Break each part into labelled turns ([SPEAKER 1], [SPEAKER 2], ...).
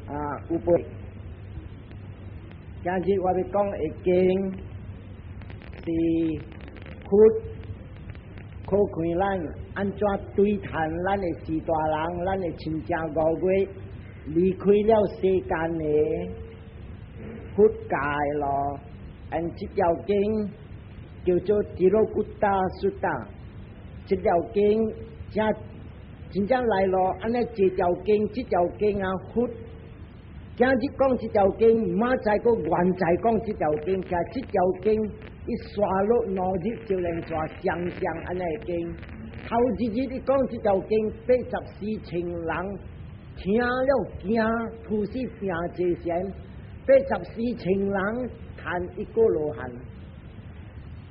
[SPEAKER 1] 啊，有報。今日我欲講的經是佛教勸咱按怎對待咱的序大人、咱的親情五月離開了世間的佛教的路。按這條經叫做《Tirokutta Sutta》，這條經正真正來咯，按呢這條經，這條經啊佛。今日講這條經，明仔閣原再講這條經，其實這條經伊刷落兩日就連續雙雙按呢經。頭一日伊講這條經，84千人聽了驚，吐死拚濟線，84千人趁一個羅漢。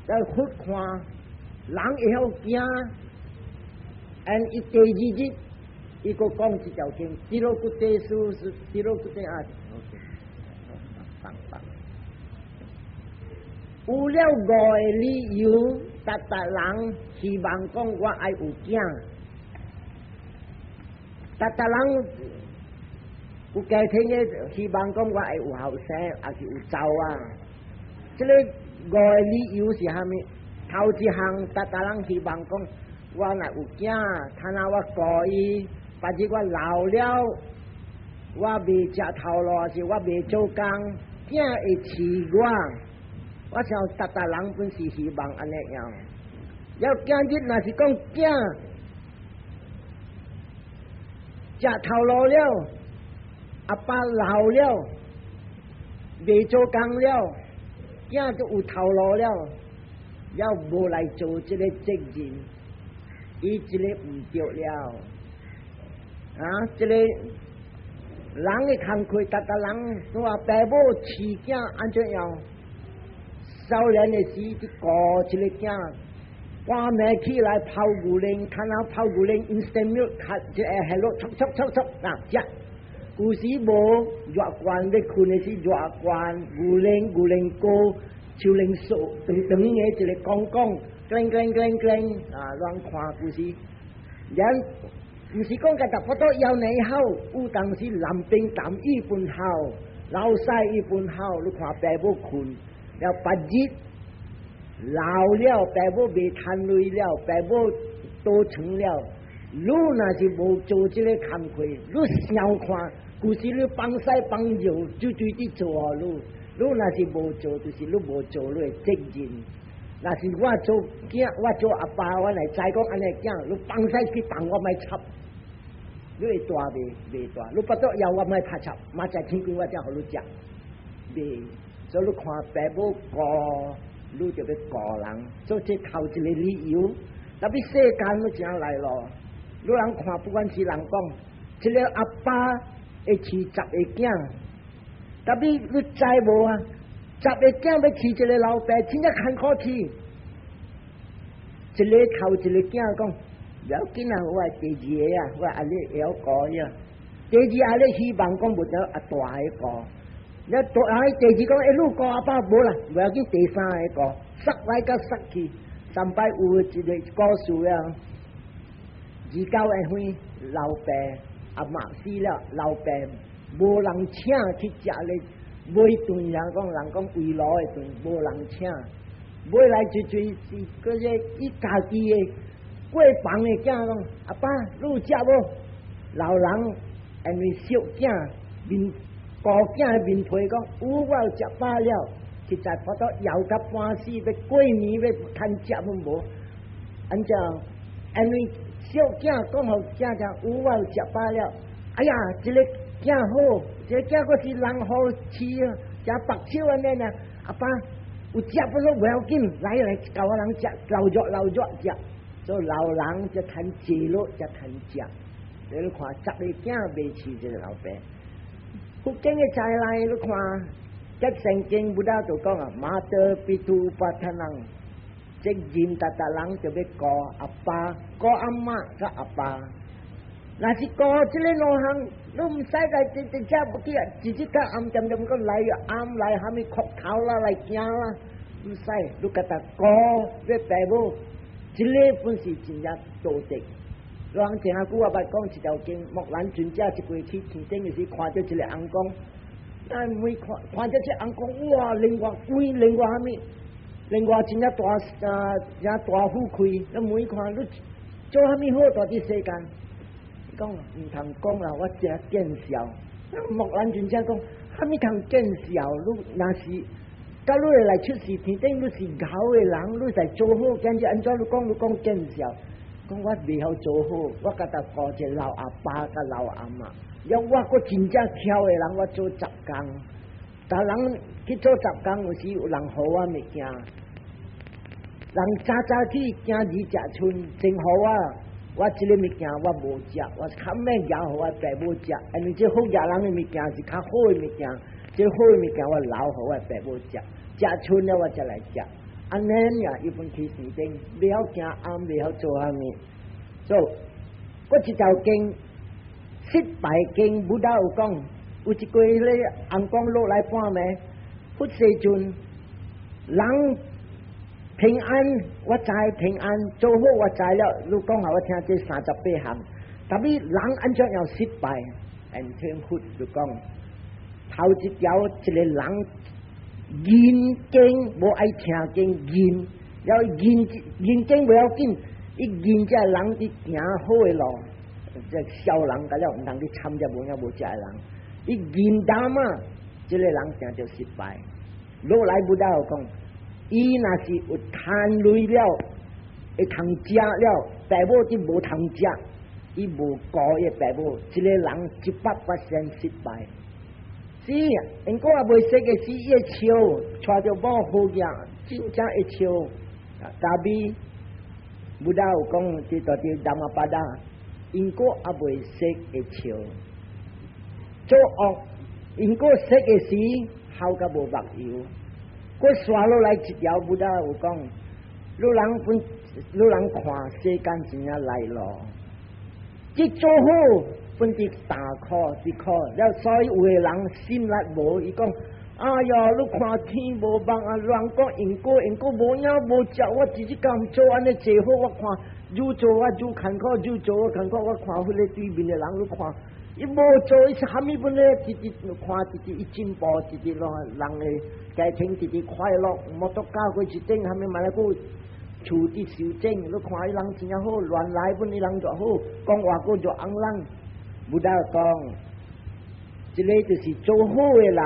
[SPEAKER 1] 來佛看人會曉驚，按伊第二日，伊閣講這條經，Tirokuttesu 是 Tirokutte 啊，OK，放放。有了五個理由，逐逐人希望講我愛有囝，逐逐人有家庭的希望講我愛有後生，抑是有查某仔。這个五個理由是蝦米？頭一項，逐逐人希望講我若有囝，睇下我顧伊。別日我老了，我袂食頭路，抑是我袂做工，囝會飼我。我想逐逐人本是希望按呢樣。了今日若是講囝食頭路了，阿爸老了，袂做工了，囝就有頭路了，了無來做這個責任，伊這個毋對了。啊，這個人的工課，逐逐人都話爸母飼囝按怎樣？少年的時去顧一个囝，半暝起來泡牛奶，看下泡牛奶，instant milk，較這個下落，速速速速啊食。舊時無熱罐，欲睏的時熱罐，牛奶牛奶膏，手奶素，長長的一个公公，叮叮叮叮啊，亂看舊時，咱。毋是講共逐腹肚枵奶好，有當時南冰淡伊分好，老屎伊分好，你看爸母睏了別日老了，爸母袂趁鐳了，爸母倒床了，你若是無做這個工課，你想看，舊時你放屎放尿就對佇做予你，你若是無做，就是你無做你的責任。若是我做囝，我做阿爸，我來知講按呢囝，你放屎去放我莫插。你會大袂？袂大。你腹肚枵我莫拍插，明仔天光我才予你食。袂，所以你看爸母顧，你就欲顧人，所以這頭一个理由。特別世間都誠來咯，你人看不管是人講，這个阿爸會飼十个囝，特別你知無啊？十个囝欲飼一个老爸，真正艱苦飼。一个頭一个囝講，不要緊啊，我係第二個啊，我按呢會曉顧呀。第二阿咧希望講無得阿大个顧，你大個第二講欸你顧阿爸無啦，無要緊第三个顧，塞來佮塞去。上擺有一个故事啊，29個歲老爸阿嬤死了，老爸無人請去食咧，買頓人講人講圍爐的頓，無人請，買來就就是嗰個伊家己的過房的囝講，阿爸你有食無？老人因為小囝面顧囝的面皮講有我有食飽了，實在腹肚枵甲半死，欲過年欲趁食攏無。按怎？因為小囝講予囝聽有我有食飽了。哎呀，這个囝好，這个囝閣是人好飼啊，食白手按呢爾。阿爸有食不說無要緊，來來共我人食，留熱留熱食。所以老人才趁坐落，才趁食。你看十个囝袂飼這个老爸，佛經的再來你看，這聖經 Buddha 就講啊，mātā pitu upatthānaṃ，責任逐逐人就欲顧阿爸、顧阿嬤佮阿爸。若是顧這个兩項，你毋使來直直接不去啊，直直到暗點點閣來暗來蝦米哭頭啦來驚啦，毋使，你共他顧欲爸母，這个本是真正道德。人前下久我捌講一條經，木蘭尊者一過去天頂的時，看著一個尪公，咱每看看著這尪公，哇！另外鬼，另外啥物？另外真正大啊，真大富貴，你每看你做啥物好，蹛佇世間？講毋通講啦，我真見笑。木蘭尊者講，啥物通見笑？你若是佮你來出世天頂，你是𠢕的人，你在做好，今日按怎你講？你講見笑？講我袂曉做好，我家己顧一個老阿爸佮老阿嬤，了我閣真正巧的人，我做雜工，逐人去做雜工，有時有人予我物件，人早早起今日食賰，真予我，我這個物件我無食，我較免夾予我爸母食，因為這好額人的物件是較好的物件，這好的物件我留予我爸母食，食賰了我才來食。按呢爾，伊本去天頂，袂曉行暗，袂曉做啥物。所以，閣一條經失敗經，Buddha 有講，有一個咧尪公落來半暝，佛世尊，人平安，我知平安，做好我知了。你講予我聽，這38項，但是人按怎樣失敗？因聽佛就講，頭一條一個人。認經無愛聽經，認了認認經袂要緊，伊認這人佇行好的路，這痟人甲了毋通去參這無影無食的人，伊認 Dhamma，這個人定著失敗。落來 Buddha 有講，伊若是有貪鐳了，會通食了，爸母佇無通食，伊無顧伊爸母，這個人100% 失敗。是，因果也袂識的是，伊會笑，娶著某好額，真正會笑。但是 Buddha 有講，佇佇 Dhammapada，因果也袂識會笑。做惡，因果識的時，哭甲無目油。閣紲落來一條，Buddha 有講，你人本，你人看世間真正來咯，這做好。本佇大苦佇苦，了所以有的人心力無，伊講：哎喲，你看天無目啊！人講因果因果無影無跡，我一日敢做按呢濟好，我看愈做我愈艱苦，愈做我艱苦。我看彼個對面的人，你看伊無做，伊是蝦米本咧？直直看，直直伊進步，直直讓人的家庭直直快樂。摩托駕過一頂，蝦米嘛來閣厝佇修整，你看伊人真正好，亂來本伊人就好，講話閣就尪人。Buddha 講，這個就是做好的人，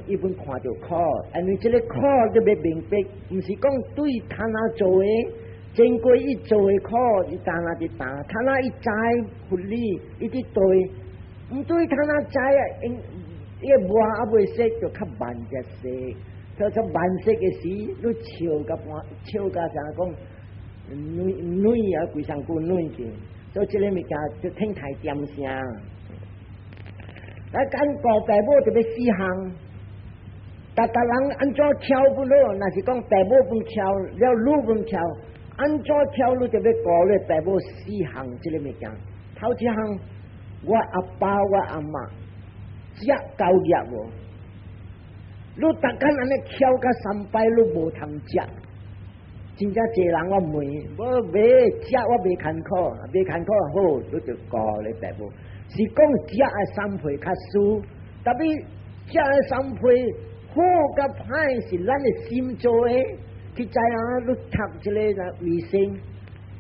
[SPEAKER 1] 伊本看著苦，因為這個苦就欲明白，毋是講對他那做的，經過伊做的苦，伊當那佇擔，他那伊知佛理，伊佇對，毋對他那知啊，因伊個磨猶未熟，就較慢點熟。他說慢熟的時，你笑甲半，笑甲啥講，軟軟啊，規身軀軟去，所以這個物件就聽太點聲。來講顧爸母就欲四項，逐逐人按怎巧不好？若是講爸母本巧，了女本巧，按怎巧你就欲顧咧爸母四項這個物件。頭一項，我阿爸我阿嬤食夠額無？你逐工按呢巧甲三擺，你無通食。真正濟人我問，無袂食我袂艱苦，袂艱苦好，你就顧咧爸母。是講食的三倍較輸，但是食的三倍好佮歹是咱的心做的。去知影你讀這個衛生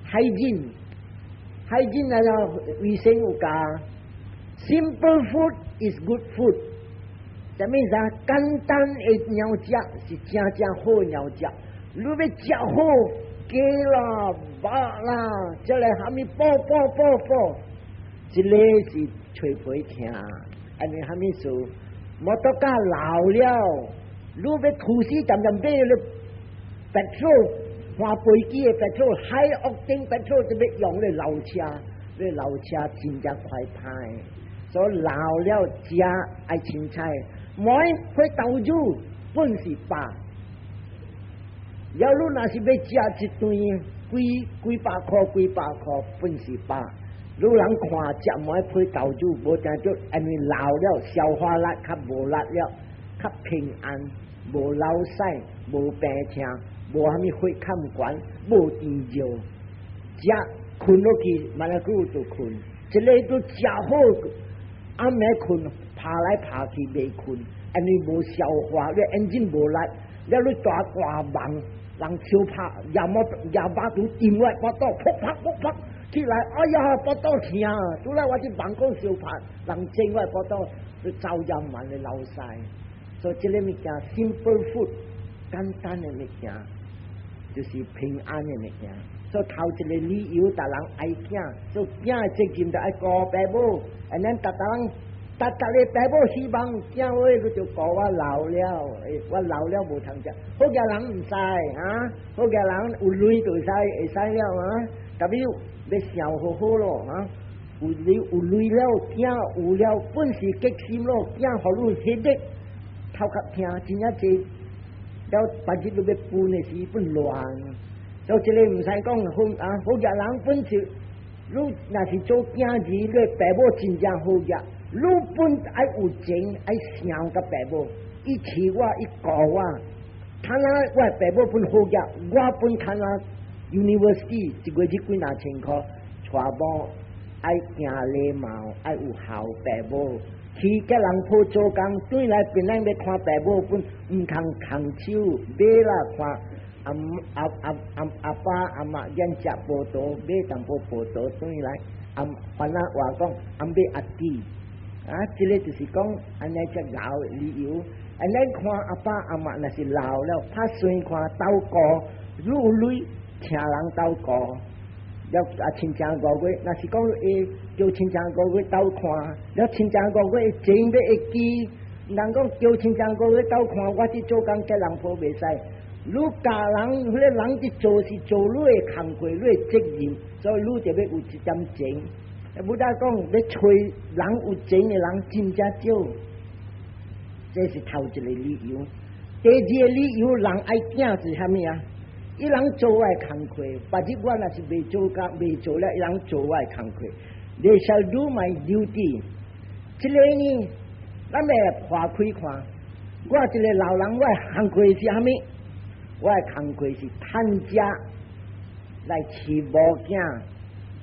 [SPEAKER 1] hygiene，hygiene 那個衛生有教，simple food is good food。啥物意思啊？簡單的糧食是真正好糧食。你欲食好雞啦、肉啦，這個蝦米補補補補，這個是揣皮疼，按呢蝦米事？摩托駕老了，你欲吐死，漸漸買咧 petrol 換飛機的 petrol high octane petrol 就欲用咧老車，咧老車真正快歹，所以老了食愛凊彩，糜配豆乳本是飽。了你若是欲食一頓幾幾百箍幾百箍本是飽。你人看食糜配豆乳，無定著，因為老了消化力較無力了，較平安，無老屎，無病痛，無蝦米血壓懸，無甜尿，食睏落去，嘛來久就睏。一个都食好，暗暝睏，爬來爬去袂睏，因為無消化，你眼睛無力，了你大大夢，人相拍，夜魔夜巴肚掂我腹肚，噗啪噗啪起來，哎呀，腹肚疼，拄來我佇夢講相拍，人整我腹肚，你走厭慢的流屎。所以這个物件 simple food，簡單的物件，就是平安的物件。所以頭一個理由，逐人愛囝，做囝的責任就愛顧爸母，and then 逐逐人，逐逐个爸母希望囝話你就顧我老了，我老了無通食。好額人毋使啊，好額人有鐳就會使會使了啊。特別欲想好好咯啊，有鐳有鐳了，囝有了，本是激心咯，囝予你彼日頭殼疼，真正濟了，別日你欲分的時本亂。所以這個毋使講好啊，好額人本是，你若是做囝兒，你爸母真正好額，你本愛有情，愛想佮爸母，伊飼我，伊顧我，看啊，我爸母本好額，我本看啊，university 一月入幾若千箍，娶某愛行禮貌，愛有孝爸母，去佮人鋪做工，轉來變咱欲看爸母本，毋通空手，買啦看。阿阿阿阿阿爸阿媽演食葡萄，買淡薄葡萄轉來，阿番仔話講，阿買阿弟，啊，這个就是講按呢才𠢕的理由。按呢看阿爸阿媽若是老了，拍算看鬥顧，你有鐳請人鬥顧，了啊親情五月，若是講會叫親情五月鬥看，了親情五月情欲會記，人講叫親情五月鬥看，我去做工佮人抱袂使。你教人，彼个人佇做是做你的工課，你的責任，所以你就欲有一點情。Buddha 講欲揣人有情的人真正少，這是頭一個理由。第二個理由，人愛囝是啥物啊？伊人做我的工課，別日我若是袂做工袂做了，伊人做我的工課。They shall do my duty。這个呢，咱欲破開看，我一個老人，我的工課是啥物？我的工課是趁食來飼某囝。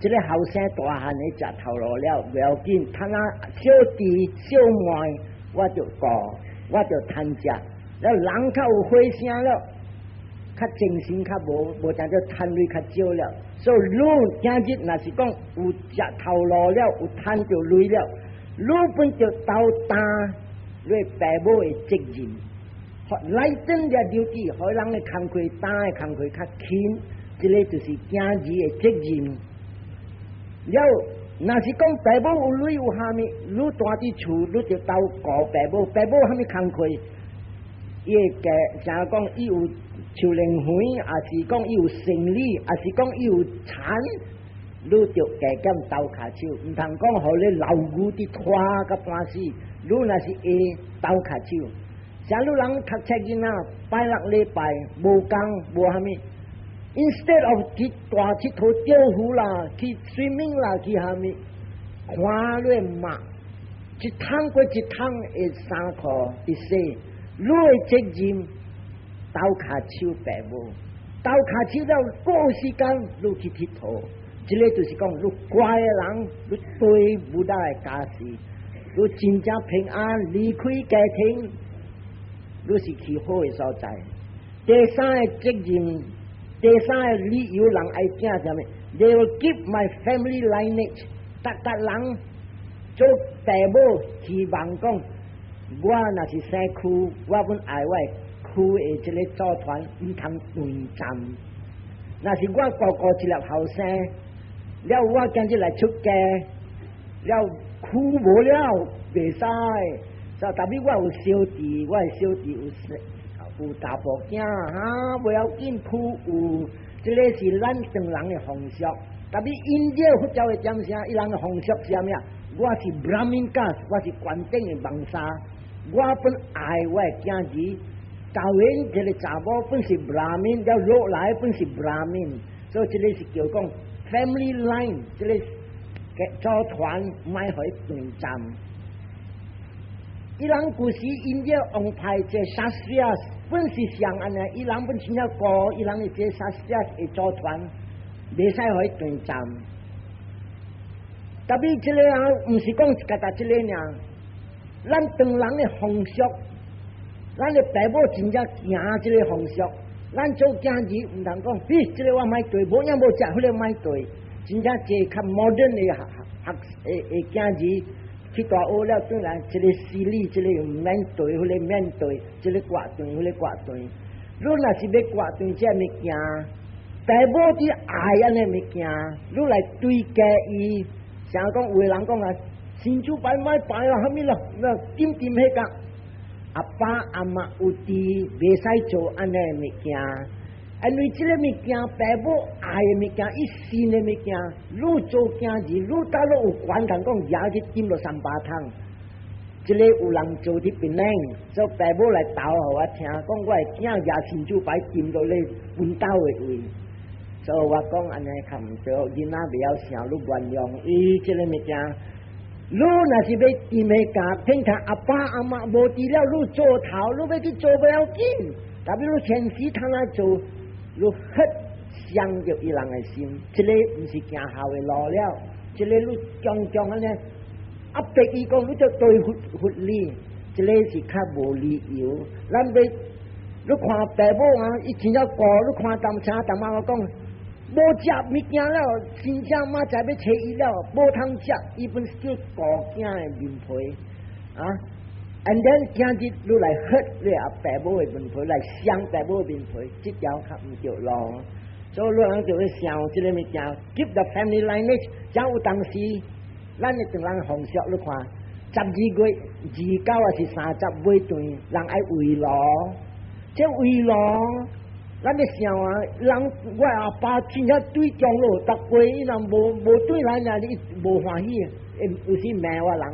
[SPEAKER 1] 這个後生大漢的食頭路了，袂要緊，趁啊小弟小妹，我就顧，我就趁食。了人較有火聲了，較精神較無無誠著趁鐳較少了。所以你今日若是講有食頭路了，有趁著鐳了，你本就斗擔你爸母的責任。lighten their duty，予人的工課擔的工課較輕，這个就是囝兒的責任。了，若是講爸母有鐳有蝦米，你蹛佇厝，你就鬥顧爸母，爸母蝦米工課，伊會加，像講伊有樹林園，抑是講伊有生理，抑是講伊有田，你就加減鬥跤手，毋通講予你老牛佇拖甲半死，你若是會鬥跤手。像你人讀冊囡仔，拜六禮拜無工無蝦米，instead of 去大𨑨迌釣魚啦，去 swimming 啦，去蝦米，看你媽一桶過一桶的衫褲佇洗，你的責任鬥跤手爸母，鬥跤手了過時間你去𨑨迌，這个就是講你乖的人，你對 Buddha 的教示，你真正平安離開家庭，你是去好的所在。第三个責任，第三个理由，人愛囝啥物？They will keep my family lineage。逐逐人做爸母希望講，我若是生軀，我本愛我的軀的這个祖傳毋通斷斷。若是我顧顧一粒後生，了我今日來出家，了軀無了，袂使。就特別我有小弟，我的小弟有有查埔囝，哈，袂要緊，軀有，這个是咱唐人的風俗。特別印度佛教的點啥，伊人的風俗是啥物啊？我是 Brahmin caste，我是懸頂的望沙，我本愛我的囝兒，教𪜶這个查某本是 Brahmin，了落來本是 Brahmin，所以這个是叫講 family line，這个祖傳莫予斷斷。伊人古時印度王派這 Kshatriyas 本是上按呢，伊人本真正高，伊人的這 Kshatriyas 的祖傳，袂使予伊斷站。特別這個啊，毋是講一個這個爾，咱唐人的風俗，咱的爸母真正行這個風俗，咱做囝兒毋通講，咦，這個我莫綴，無影無食，彼個莫綴，真正濟較 modern 的學學的的囝兒去大學了，轉來這個死理，這個毋免綴，彼個免綴，這個割斷，彼個割斷。你若是欲割斷這物件，爸母佇愛按呢物件，你來追加伊。成日講有的人講啊，神主牌莫拜啦，啥物啦，那點點彼個阿爸阿媽有佇，袂使做按呢物件，因為這個物件，爸母愛的物件，伊信的物件，你做囝兒，你倒落有權通講，也去點落三百桶。這個有人做佇檳城，做爸母來投予我聽，講我的囝舉神主牌點落咧阮兜的位。所以我講按呢較毋對，囡仔袂曉想，你原諒伊這個物件。你若是欲點彼個，聽看阿爸阿媽無佇了，你做頭，你欲去做不要緊。特別你前時通來做，你很傷著伊人的心。這個毋是行孝的路了，這個你強強按呢，壓迫伊講，你就對佛佛理，這個是較無理由。咱欲你看爸母啊，伊真正顧，你看當車當媽我講。無食物件了，真正明仔載欲揣伊了，無通食，伊本是叫顧囝的面皮啊。And then 今日你來 hurt 你阿爸母的面皮，來傷爸母的面皮，這條較毋對路。所以你人就會想這個物件，keep the family lineage。才有當時，咱的唐人風俗，你看，12月29還是30尾段，人愛圍爐，這圍爐。咱咧想啊，人我阿爸真正對中路，逐過伊若無無轉來，爾伊無歡喜，有時罵我人。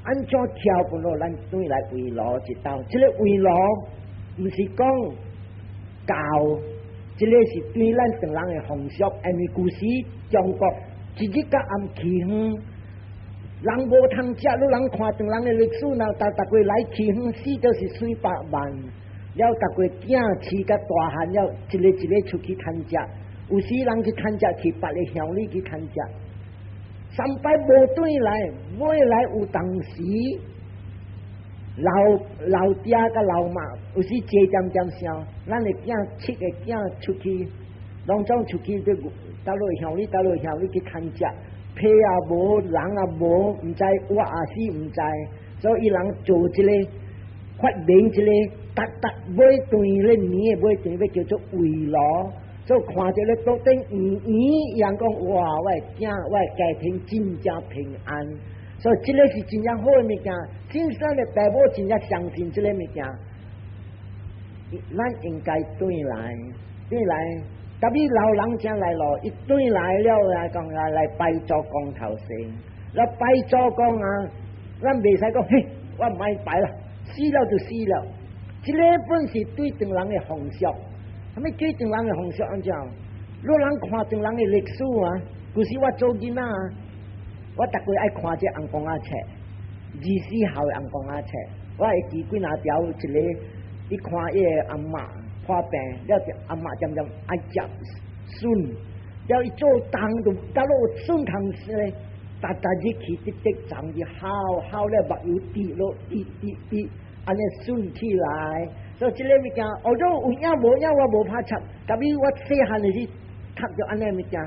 [SPEAKER 1] 按怎跳分咯？咱轉來圍爐一道，這個圍爐毋是講教，這個是對咱唐人的風俗。因為舊時中國一日到暗起園，人無通食，你人看唐人的歷史，若逐逐過來起園，死就是四百萬。了，逐個囝飼甲大漢了，一個一個出去趁食。有時人去趁食，去別个鄉里去趁食。三擺無轉來，尾來有當時老老爹佮老媽，有時坐點點想，咱的囝七個囝出去，攏總出去佇倒落鄉里，倒落鄉里去趁食，皮也無，人也無，毋知活抑死毋知，所以人做這個發明這個。逐逐尾段咧年的尾段欲叫做圍爐，所以看著咧桌頂圓圓，人講哇，我的囝，我的家庭真正平安。所以這個是真正好的物件，真正的爸母真正相信這個物件，咱應該轉來，轉來，特別老人家來咯，伊轉來了來講來來拜祖公頭先，來拜祖公啊，咱袂使講嘿，我毋愛拜啦，死了就死了。這個本是對唐人的風俗，啥物對唐人的風俗按怎？你人看唐人的歷史啊，舊時我做囡仔，我逐個愛看這紅光仔冊，24孝的紅光仔冊，我會記幾若條一個，伊看伊的阿嬤破病，了就阿嬤漸漸愛食筍，了伊做工就到落筍通時咧，逐逐日去直直長去孝孝了目油滴落滴滴滴。按呢順起來，所以這個物件，學咗有影無影，我無拍插。特別我細漢的時讀著按呢物件，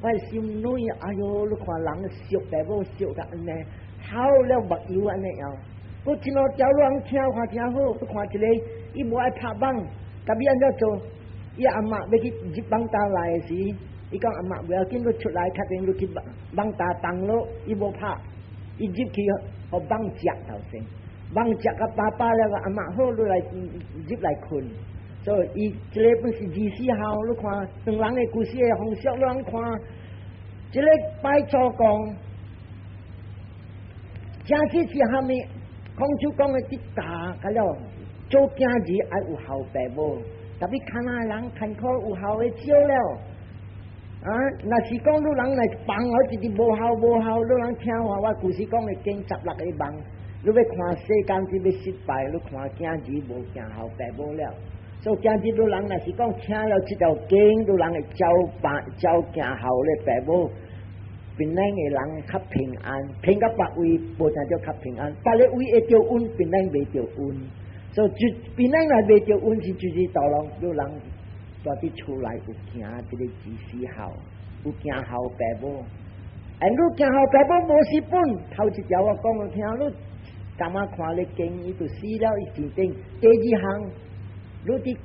[SPEAKER 1] 我的心內哎喲，你看人惜爸母惜甲按呢，孝了目油按呢樣。閣真兩條人聽看真好，你看一個伊無愛拍網，特別按怎做？伊阿嬤欲去入網兜內的時，伊講阿嬤不要緊，你出來較緊，你去網兜動咯，伊無拍，伊入去予網食頭先。網食甲飽飽了，阿嬤好，你來入來睏。所以伊這個本是24孝，你看唐人的故事的方式，你通看，這個拜祖公，正式是蝦米？孔子講的這大個了，做囝兒愛有孝爸母，特別看那人艱苦有孝的少了。啊，若是講你人來幫我一直無孝無孝，你人聽話，我舊時講的經16個夢。你欲看世間這欲失敗，你看囝兒無行孝爸母了。所以今日汝人若是講聽了這條經，汝人會走爸走行孝咧，爸母，檳榔的人較平安，平到別位無定著較平安，別个位會著恩，檳榔袂著恩。所以就檳榔若袂著恩是就是道路，汝人蹛佇厝內有行這个知識孝，有行孝爸母。哎，你行孝爸母無蝕本，頭一條我講予聽，你感覺看咧經，伊就死了伊真頂。第二項，你佇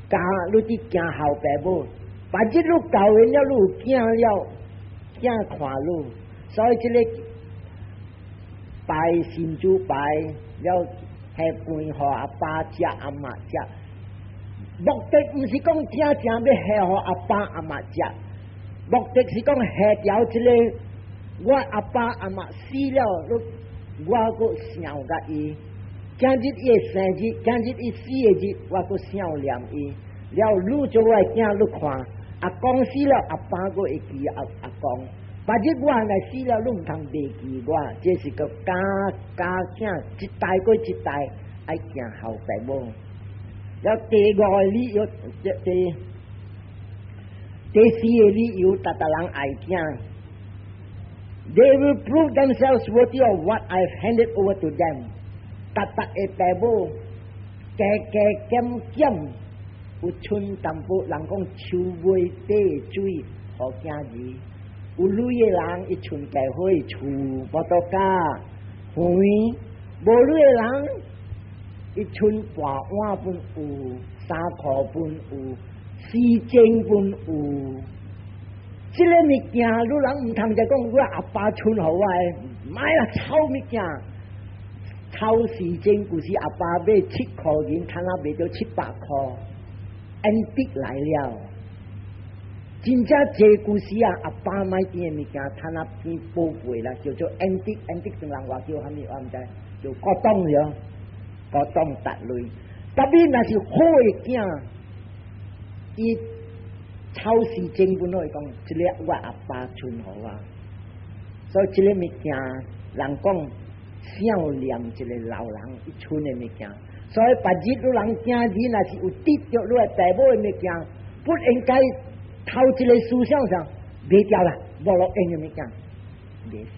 [SPEAKER 1] 教，你佇行孝爸母，別日你教完了，你有囝了，囝看你，所以這個拜神主牌了，下飯予阿爸食阿嬤食，目的毋是講真正欲下予阿爸阿嬤食，目的是講下條這個我阿爸阿嬤死了，我閣想佮伊。今日伊的生日，今日伊死的日，我閣想念伊。了，你做我的囝，你看，阿公死了，阿爸閣會記阿阿公。別日我若死了，你毋通袂記我。這是個家家囝一代過一代愛行孝爸母。了，第五個理由，第四個理由，逐逐人愛囝。They will prove themselves worthy of what I've handed over to them。逐逐個爸母加加減減有剩淡薄，人講樹尾底水予囝兒。有鐳的人伊剩家伙厝、摩托車、園；無鐳的人伊剩半碗飯有，衫褲飯有，時間飯有。這个物件，汝人毋通就講我阿爸剩予我的，莫啦，臭物件。臭時間，舊時阿爸買7箍銀，趁啊賣著700箍，antique 來了。真正濟舊時啊，阿爸買啲的物件，趁啊變寶貝啦，叫做 antique，antique 唐人話叫啥物我毋知，叫古董了，古董達類。特別若是好的囝，伊超時間本來講，這个我阿爸剩予我，所以這个物件人講想念一个老人伊剩的物件，所以別日汝人囝兒若是有得著汝的爸母的物件，不應該頭一个思想上賣掉啦，無路用的物件，袂使。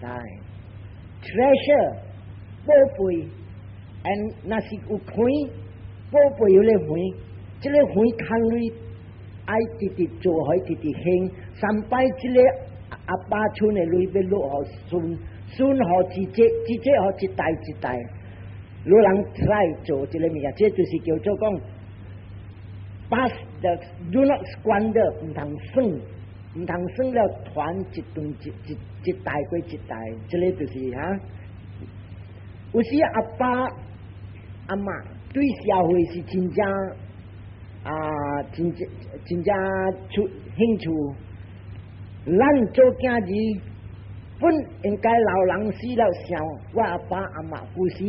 [SPEAKER 1] Treasure 寶貝，and 若是有園，寶貝有咧園，這个園牽鐳愛直直做，予直直興，三擺這个阿爸剩的鐳欲落予孫，孫予一節，一節予一代一代，汝人 try 做這个物件，這就是叫做講，pass the do not squander，毋通耍，毋通耍了傳一段一一一代過一代，這个就是哈。有時阿爸阿嬤對社會是真正啊，真正真正出興趣。咱做囝兒本應該老人死了想我阿爸阿嬤，舊時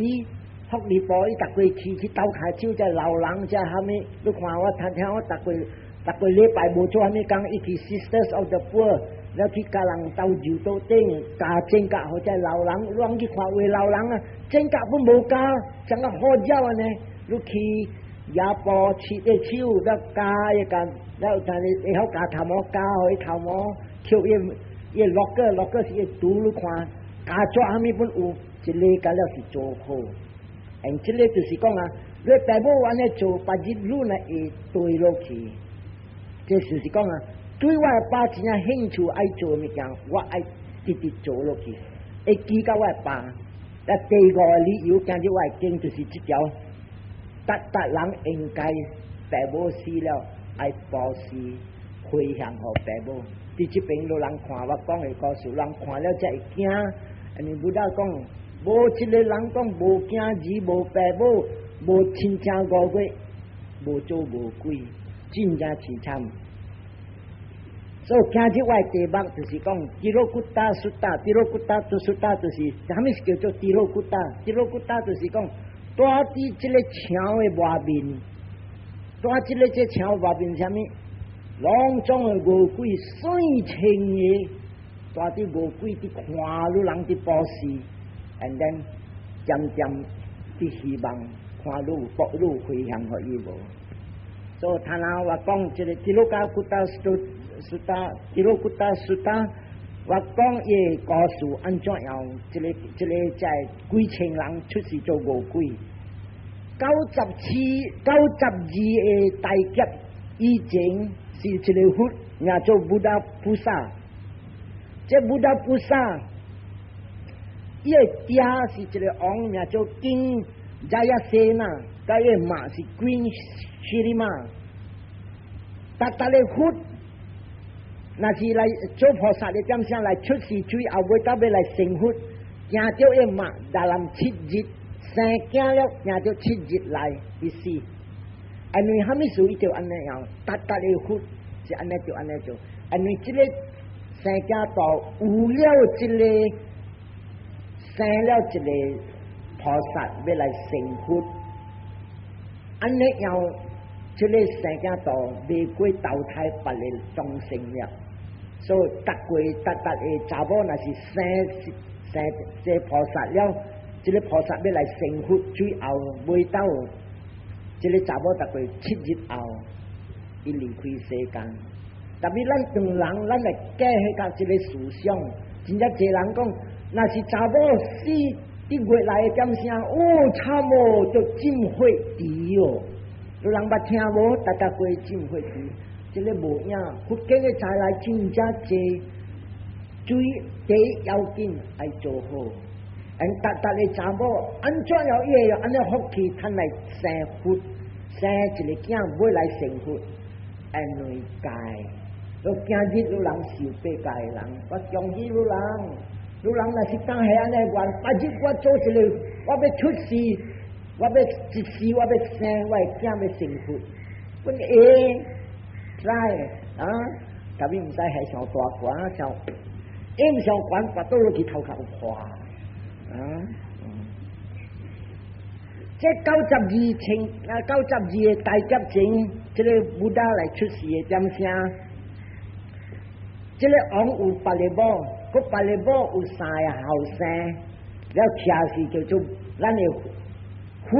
[SPEAKER 1] 福利部伊逐個去去鬥跤手，這老人這蝦米？你看我聽聽我逐個逐個禮拜無做蝦米工，伊去 Sisters of the Poor，了去共人鬥樹桌頂教剪甲，予這老人，攏去看有老人啊，剪甲本無教，像個好鳥按呢，你去也步切個手，了教伊教，了但是會曉教頭毛，教予伊頭毛，捡伊伊落個落個是伊拄你看，教做蝦米本有，一个教了是做好。嗯，這个就是講啊，你爸母按呢做，別日你若會對落去，這就是講啊，對我爸真正興趣愛做物件，我愛直直做落去，會記到我爸。啊，第五個理由，今日我會講就是這條，逐逐人應該爸母死了愛布施回向予爸母。佇這邊有人看我講的故事，人看了才會驚。因為佛陀講，無一個人講無囝兒、無爸母、無親情五月，無做無鬼，真正凄慘。所以今日我的題目就是講，Tirokutta Sutta，Tirokutta Sutta 就是，啥物是叫做 Tirokutta？Tirokutta 就是講，蹛佇這個牆的外面，蹛這個這牆外面啥物？攏總的餓鬼水清的，蹛佇餓鬼佇看汝人佇布施。And then 漸漸佇希望看汝福汝回向予伊無，所以頭先我講這個 Tirokākuta Sutta，Tirokūta Sutta，我講伊個故事按怎樣？這個在幾千人出世做餓鬼，9792個大劫以前是一個佛，名做 Buddha Phussa。這 Buddha Phussa，伊个爹是一個王，名做 King Jayasena，佮伊媽是 Queen Shirima。逐逐个佛，若是來做菩薩的點聲來出世，最後尾到尾來成佛，行著伊媽dalam 7日生囝了，行著7日來伊死。因為蝦米事伊就按呢樣，逐逐个佛是按呢就按呢做，因為這個生囝道有了這個生了一個菩薩欲來成佛，按呢樣這個生囝道未過投胎別个眾生了，所以逐過逐逐个查某若是生生這菩薩了，這個菩薩欲來成佛，最後尾到這個查某逐過7日後，伊離開世間。特別咱唐人，咱來計彼個這個思想，真正濟人講，若是查某死佇月內的點聲，哦，慘哦，就浸火池哦。有人捌聽無？逐逐過浸火池，這個無影。佛經的材料真正濟，最第一要緊愛做好。因逐逐个查某，按怎樣伊會有按呢福氣，趁來生佛，生一個囝欲來成佛，因為戒。我今日有人受八戒的人，我恭喜有人。有人若是當下按呢願，別日我做一個，我欲出世，我欲一世，我欲生，我的囝欲成佛，阮會 try 啊，特別毋使係上大懸，上應上懸，跋倒落去頭殼有破啊。這92千啊，92個大劫前，這個 Buddha 來出世的點聲，這個王有八个某，閣八个某有三个後生，了徛是叫做咱的佛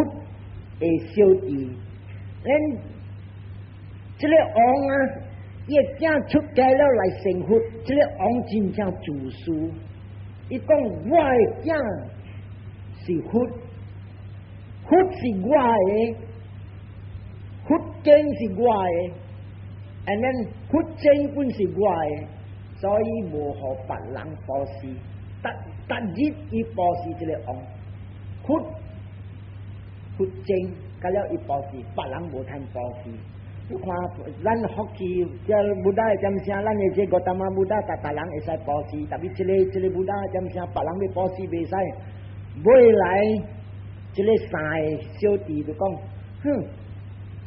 [SPEAKER 1] 的小弟。咱這個王啊，伊的囝出家了來成佛，這個王真正自私，伊講我的囝是佛。佛是我的，佛經是我的，and then 佛經本是我的，所以無予別人布施。逐逐日伊布施這個王，佛佛經，佮了伊布施，別人無通布施。你看，咱福氣，這 Buddha 的點聲，咱的這 Gotama Buddha，逐逐人會使布施，特別這個 Buddha 點聲，別人欲布施袂使。尾來，這個三個小弟就講，哼，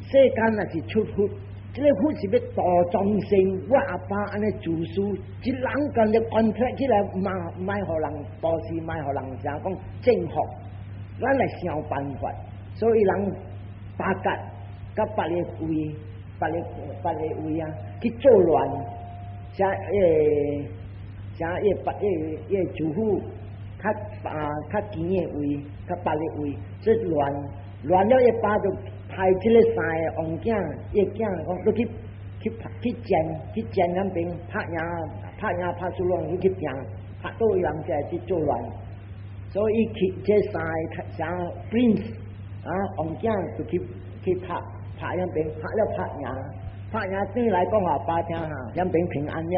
[SPEAKER 1] 世間若是出佛，這個佛是欲度眾生，我阿爸按呢自私，一人共就 contract 起來，嘛莫予人布施，莫予人啥講正福，咱來想辦法，所以人巴結佮別个位，別个別个位啊，去作亂，啥欸啥伊別伊伊祖父較啊較甜的位，較別个位，這亂亂了，伊爸就派這個三个王囝，伊囝講，你去去拍去戰去戰彼邊拍贏拍贏拍輸攏，你去拼拍倒位人才會去作亂。所以去這三个啥 prince 啊王囝就去去拍拍彼邊，拍了拍贏，拍贏轉來講予爸聽哈，彼邊平安了。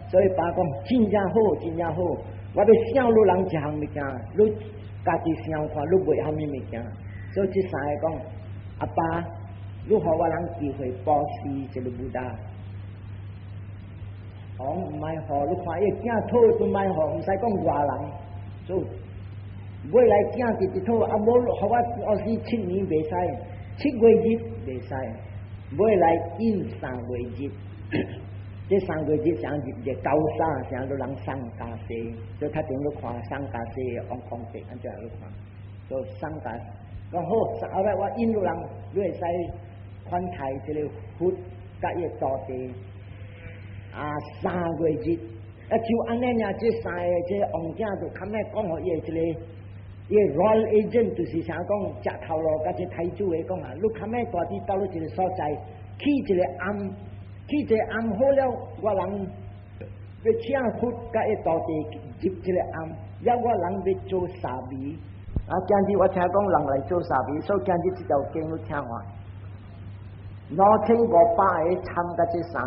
[SPEAKER 1] 所以爸講真正好，真正好。我欲賞你人一項物件，你家己想看，你欲啥物物件。所以這三个講，阿爸，你予我人機會布施這個 Buddha。王毋愛予，你看伊囝討都莫予，毋使講外人。所以尾來囝直直討，啊無予我布施7年袂使，7月日袂使，尾來應3月日。這3月日啥日？日高沙，啥都人送家私，所以較頂你看送家私王皇帝按怎你看，所以送家講好，後來我引你人，你會使款待這個佛佮伊徒弟啊，三月日啊，就按呢爾，這三个這個王囝就較尾講予伊這個伊 royal agent 就是啥講，食頭路佮這太子的講啊，你較欲蹛佇佗落一個所在，起一個庵，起一個庵好了，我人欲請佛佮伊徒弟入這個庵，了我人欲做沙彌。啊，今日我聽講人來做沙彌，所以今日這條經你聽看，2500個參加這三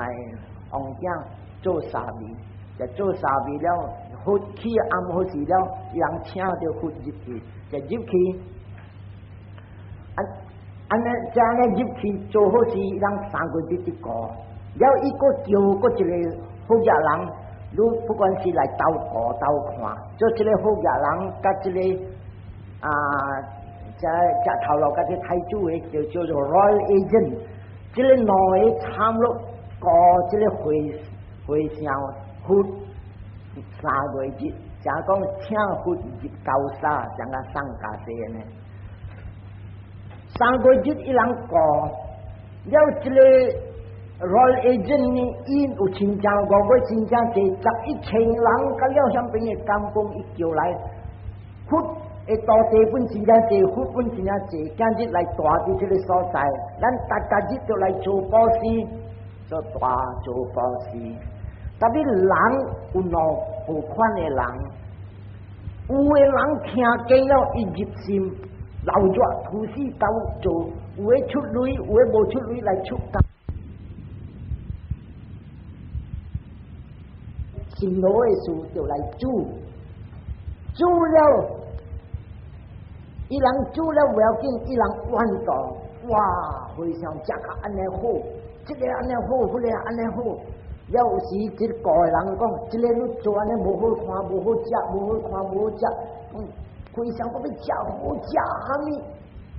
[SPEAKER 1] 個王子做沙彌，就做沙彌了，佛起庵好勢了，人請著佛入去，就入去。按按呢，這按呢入去做好事，人3個月一個，了伊閣叫閣一個好額人，你不管是來鬥顧鬥看，做這個好額人，佮這個啊，這食頭路佮這太子的，就叫做 royal agent，這個兩個參落顧這個會會上佛3個月，誠講請佛入高沙，像個送家西呢。3個月伊人顧，了這個 royal agent 呢，伊有親像五個親像濟11千人，佮了響邊的甘榜伊叫來，佛的徒弟本真正濟，佛本真正濟，今日來蹛佇這個所在，咱逐逐日都來做布施，做大做布施。特別人有兩無款的人，有的人聽經了伊入心，流熱吐死都做，有的出鐳，有的無出鐳來出工。辛勞的事就來煮，煮了，伊人煮了無要緊，伊人怨妒，哇，和尚食較按呢好，這個按呢好，彼個按呢好。了有時這個人講，這個你做按呢無好看，無好食，無好看，無好食。和尚閣欲食好食蝦米？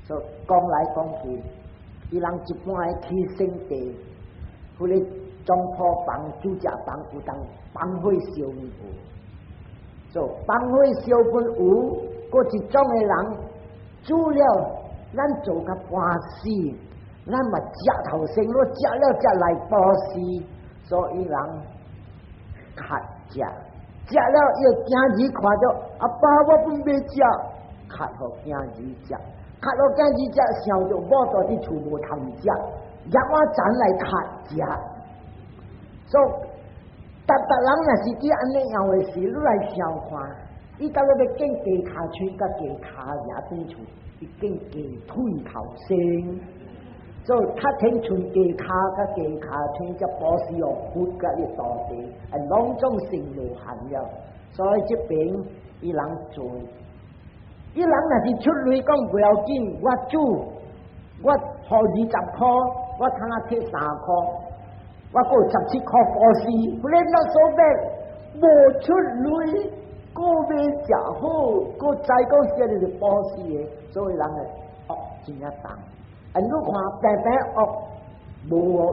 [SPEAKER 1] 所以講來講去，伊人一般會起聖地，彼個總鋪房、主食房有當放火燒有，所以放火燒分有，閣一種的人煮了，咱做較半死，咱嘛食頭先，我食了才來布施，所以人較食。食了伊个囝兒看著阿爸我本欲食，較予囝兒食，較予囝兒食，想著某蹛佇厝無通食，入碗盞來較食。所以，逐逐人若是佇按呢樣的時，你來想看，伊到尾欲見雞跤喙佮雞跤也轉厝，伊見雞腿頭先。所以較天剩雞跤佮雞跤喙，才布施予佛佮伊徒弟，啊，攏總成羅漢了。所以這邊伊人做，伊人若是出鐳講無要緊，我煮，我予20箍，我通啊摕3箍，我閣有17箍布施，不然那所謂無出鐳，閣欲食好，閣知講這個是布施的，所以人會惡真正重。啊！你看平平惡，無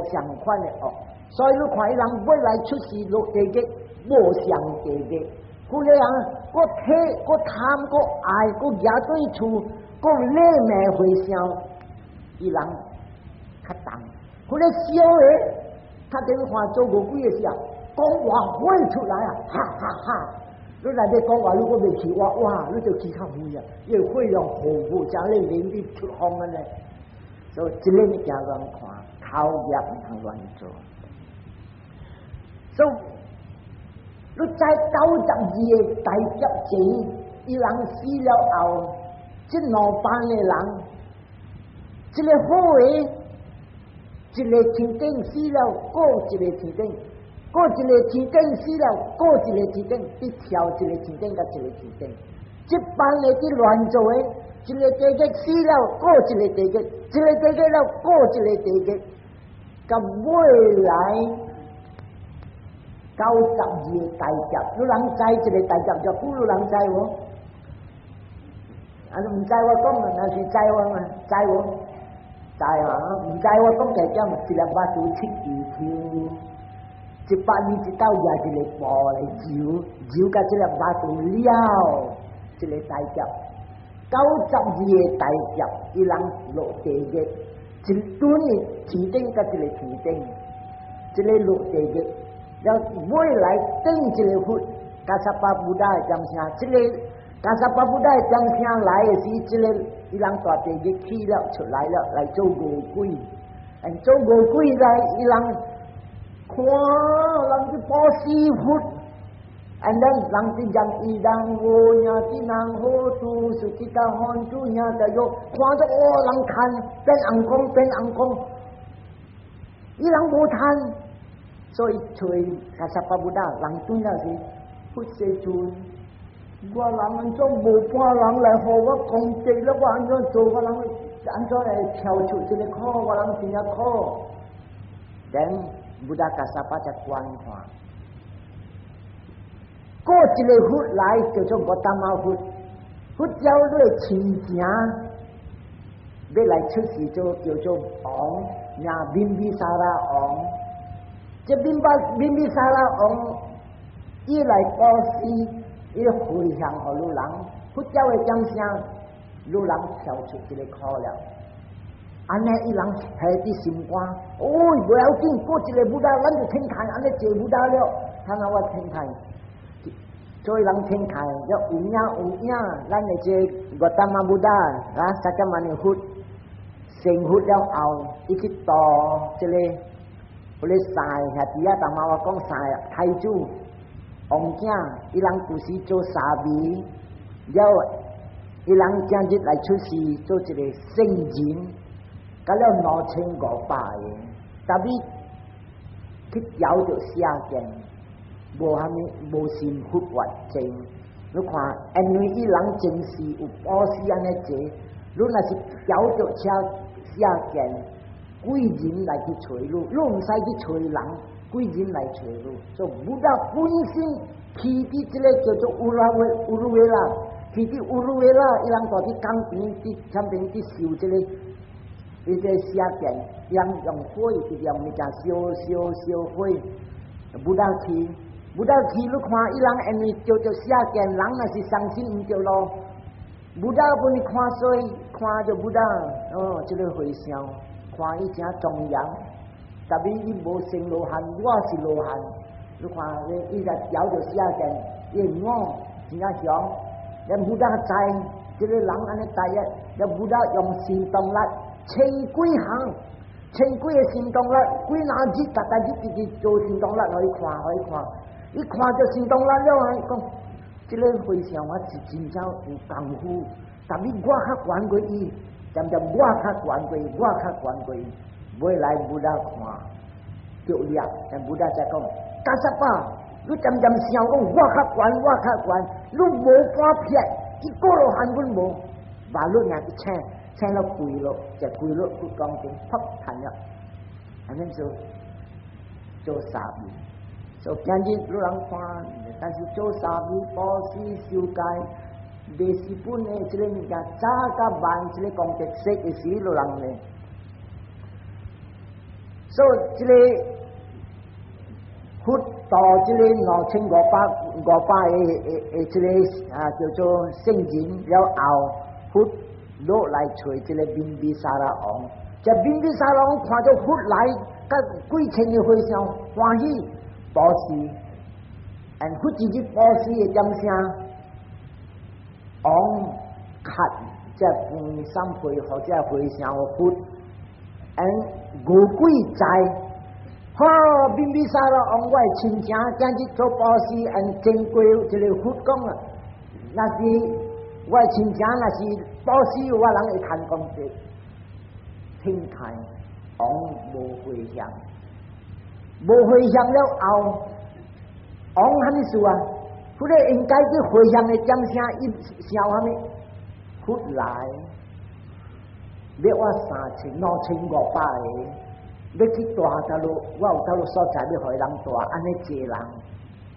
[SPEAKER 1] 相款的惡，所以你看伊人欲來出世落地獄，無相地獄。有的人閣體、閣貪、閣愛、閣舉對厝、閣禮罵和尚，伊人較重。彼个笑的，他等於看做餓鬼的時候，講話火出來啊，哈哈哈！你來欲講話，你閣袂去哇哇，你就起較遠啊，因為火用火火將你臉佇出風按呢。所以這個物件亂看，口業毋通亂做。所以你知92個大劫前，伊人死了後，這兩班的人，這個好的，一個天頂死了，過一個天頂，過一個天頂死了，過一個天頂，佇跳一個天頂佮一個天頂，這班的佇亂做的。一個地獄死了，過一個地獄；一個地獄了，過一個地獄。到尾來92個大劫，你人知這個大劫就久，你人知無？啊，你毋知我講，若是知我嘛？知無？知啊！毋知我講加減，一粒肉拄七支抽，100年一斗也一個布來揉，揉甲這粒肉拄了，這個大劫。92個大劫，伊人落地獄，一頓的天頂佮一個天頂，這個落地獄，了尾來頂一個佛，迦葉巴布達的點聲，這個 Kassapa Buddha 的掌聲來的時，這个伊人大地日起了出來了，來做餓鬼。做餓鬼來，伊人看人去布施佛，and then 人佇講伊人無影佇人好處，sukhita hontu ñātayo，看著哦人趁變紅光變紅光，伊人無趁，所以揣 Kassapa Buddha 人對了是佛世尊。我人按怎無半人來予我功德了？我按怎做？我人按怎會跳出這个苦？我人真正苦。等 Buddha Kassapa 才觀看，過一个佛來叫做 Gotama 佛，佛教你親情欲來出世做叫做王，名 Bimbisara 王。這 Bimbisara 王，伊來布施。伊回向予汝人，佛教的掌聲，汝人跳出這个苦了。按呢，伊人下佇心肝，哦，無要緊，過一个 Buddha，咱就天台，按呢坐 Buddha 了，睇下我天台，所以人天台要有影有影，咱的這 Gotama Buddha 啊，釋迦牟尼佛成佛了後，伊去度這个，彼个三个兄弟啊，當媽我講三个太子。王囝，伊人舊時做沙彌，了伊人今日來出世做一個聖人，到了2500個，但伊去枵著邪見，無蝦米無信佛法證。你看，因為伊人前世有布施按呢濟，你若是枵著邪邪見，鬼人來去揣你，你毋使去揣人。鬼人來揣你，所以 Buddha 本身去佇這个叫做烏拉維烏魯維拉，去佇烏魯維拉，伊人住佇江邊，佇前邊佇燒這个，伊個邪見，伊人用火，直接用物件燒燒燒火。Buddha 去，Buddha 去，你看伊人因為叫做邪見，人若是相信毋著路，Buddha 予伊看衰，看著 Buddha，哦，這个和尚，看伊誠莊嚴。但伊伊無成羅漢，我是羅漢。你看，伊伊就枵著邪見，伊我真正強。連 Buddha 知，這个人按呢大約，連 Buddha 用神通力，千幾項，千幾个神通力，幾若日，逐逐日直直做神通力，予伊看，予伊看。伊看著神通力了，伊講，這个和尚我是真正有功夫，但伊我較懸過伊，漸漸我較懸過伊，我較懸過伊。尾來 Buddha 看，著掠，但 Buddha 才講，Kassapa，你漸漸想講我較懸，我較懸，你無半撇，一個羅漢阮無，把你爾一請，請了跪落，就跪落去講經，噗彈了，按呢做做沙彌，所以今日汝人看，但是做沙彌布施修戒，歷史本的這个物件，早甲晚這个功德說的是汝人咧。所以這个佛度這个2500五百个的這个啊叫做聖人了後，佛落來揣這个 Bimbisara 王，這 Bimbisara 王看著佛來，佮幾千个和尚歡喜布施，and 佛一日布施的掌聲，王磕這飯三杯或者和尚佛。and 餓鬼知，哈，Bimbisara 王，我的親情今日做布施，and 經過這个佛講啊，若是我的親情，若是布施，我人會趁功德。聽開，王無迴向，無迴向了後，王蝦米事啊？佛咧應該去迴向的掌聲，伊想蝦米？佛來。欲我三千2500個，欲去蹛佗落，我有佗落所在欲予人蹛，按呢濟人，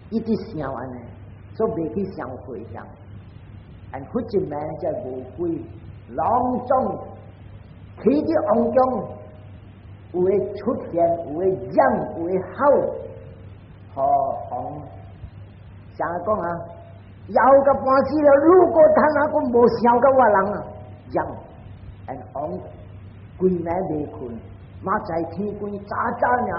[SPEAKER 1] 一直想按呢，所以袂去想迴向。按佛一名叫餓鬼，攏總去佇王宮，有的出現，有的講，有的吼，予王啥講啊？枵甲半死了，如果他若閣無想甲我人啊，講。王規暝袂睏，明早天光早早爾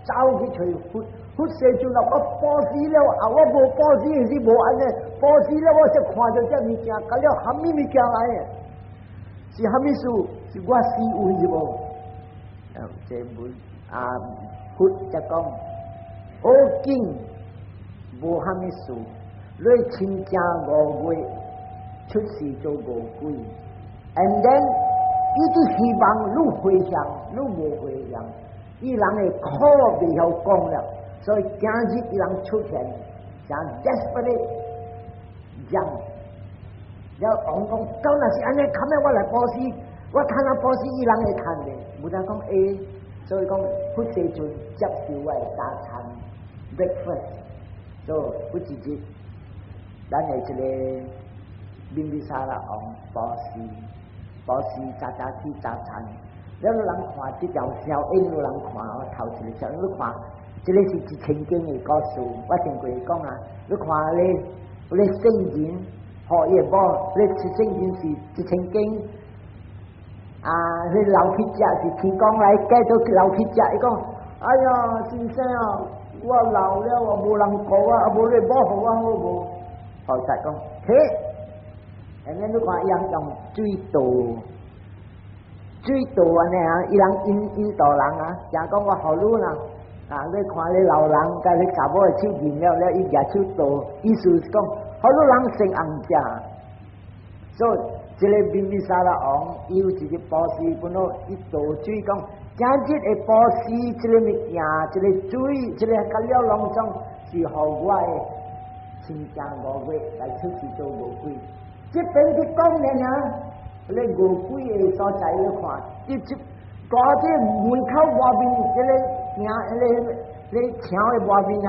[SPEAKER 1] 走去揣佛，佛世尊啊，我布施了啊，我無布施是無按呢，布施了，我才看著這物件，佮了蝦米物件來的？是蝦米事？是我死有是無？這文啊，佛才講，好景無蝦米事，你親情五月出世做餓鬼，and then 伊就希望你回向，你無回向，伊人的苦袂曉講了，所以今日伊人出現，誠 desperate 講，了王講，到若是按呢，較尾我來布施，我趁啊布施，伊人會趁的，無得講會，所以講佛世尊接受我的早餐 breakfast，所以佛一日，咱的這個賓比薩拉王布施。布施早早起早餐，了有人看這條小影，有人看我頭一個小影，你看，這個是一千經的故事。我前過講啊，你看咧，咧聖人，予伊某，咧聖人是一千經，啊，彼老去食是天公來計做老去食，伊講，哎呀，先生啊，我老了啊，無人顧我，啊，無你某予我好無？後實講，嘿。安呢你看伊人用水倒，水倒按呢啊，伊人印度人啊，誠講我予你啦，啊，你看你老人共你查某的手認了了，伊舉手倒，意思是講，予你人先紅食。所以這個賓比薩拉王，伊有一個布施，本來伊倒水講，今日的布施，這個物件，這個水，這個佮了攏總是予我的親情五月來出世做餓鬼。這邊去講呢爾，咧餓鬼的所在你看，伊這大這門口外面，這個行，咧咧牆的外面啊，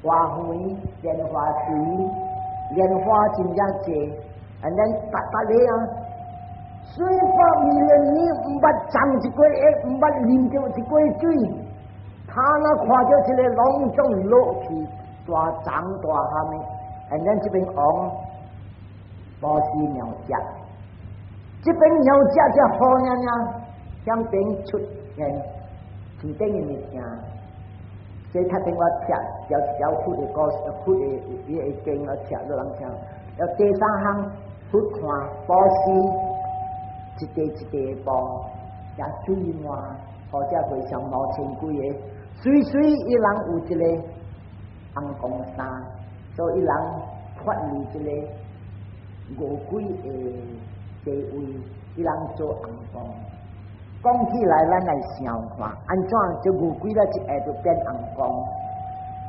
[SPEAKER 1] 花園、蓮花池、蓮花真正濟，啊，咱逐逐个啊，四百萬年毋捌種一過葉，毋捌啉著一過水，他若看著這個攏總落去大長大蝦米，啊，咱這邊王布施鳥食，這邊鳥食才好爾爾，向邊出現天頂的物件。這較頂我拆條一條佛的故事，佛的伊個經我拆予人聽。了第三項，佛看布施，一塊一塊的布，加水滿，或者會上2000幾个，隨隨伊人有一個紅光衫，所以伊人脫離這個餓鬼的地位，伊人做紅光。講起來，咱來想看，按怎這餓鬼咧一下就變紅光？